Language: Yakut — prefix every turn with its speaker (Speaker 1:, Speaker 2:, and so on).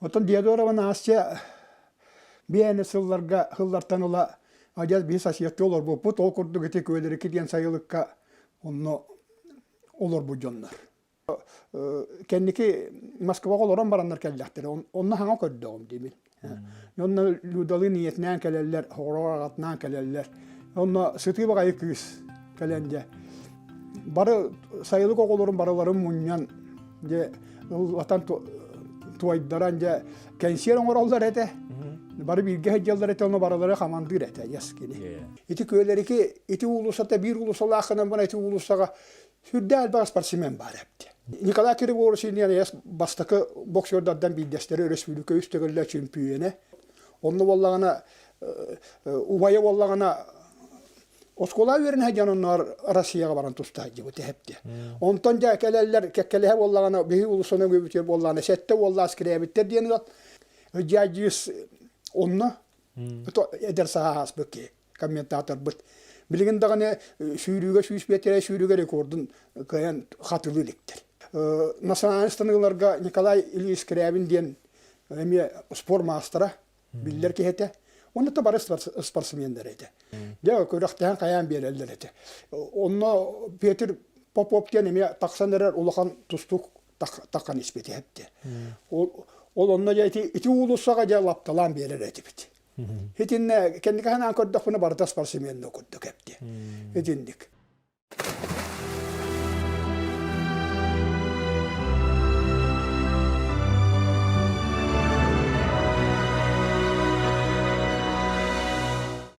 Speaker 1: Оттон Диодорова Настя биэни сылларга сыллартан ыла адьас биһи соседка олорбуппут, ол курдук ити Күөлэрики диэн сайылыкка онно олорбут дьоннор. Кэнники Москваҕа олорон бараннар кэллэхтэрэ, онно хаҥа көрдөҕүм диибин. Онно Людалыын ийэтинээн кэлэллэр, оҕолор аҕатынаан кэлэллэр. Онно сытыы баҕайы кыыс кэлэн дьэ бары сайылык оҕолорун барыларын мунньан дьэ ыллатан туойдаран дьэ кэнсиэр оҥороллор этэ. Бары бииргэ сылдьаллар этэ, ону барылары хамандыыр этэ дьэс кини. Ити күөлэрики ити уулуссата биир уулуссалааххынан бына ити уулуссаҕа Сүрдээх элбэх спортсмен баар эбит. Николай Кириллович диэн бастакы боксердардан биирдэстэрэ өрөспүүбүлүкэ үс төгүллээх чөмпүйүөнэ. Онно буоллаҕына убайа буоллаҕына оскуола үөрэнэ сылдьан онноор Россияҕа баран туста сылдьыбыт эһэпти. Онтон дьэ кэлэллэр кэккэлэһэ буоллаҕына биһи улусана өгөбүтүөр буоллаҕына сэттэ уоллаах скрябиттэр диэн ыал дьаадьыыс онно эдэр сааһа ааспыт киһи. комментаторбыт. Билигин даҕаны сүүрүүгэ 105 сүүрүүгэ рекордун кыайан хатылыы иликтэр. Национальный станыыларга Николай Ильич Скрябин диэн эмиэ спорт маастара, биллэр киһи этэ. Онно да бары спортсменнэр этэ. Дьэ, күрэхтэһэн хайаан биэрэллэр этэ. Онно Петр Попов диэн эмиэ тахсан эрэр улахан тустуук таххан испит эһэпти. Ол, ол онно дьэ ити, ити уулуссаҕа дьэ лапталаан биэрэр этибит. Итиннэ кэнники санаан көрдөхпүнэ барыта спортсменна курдук эпти. Итинник.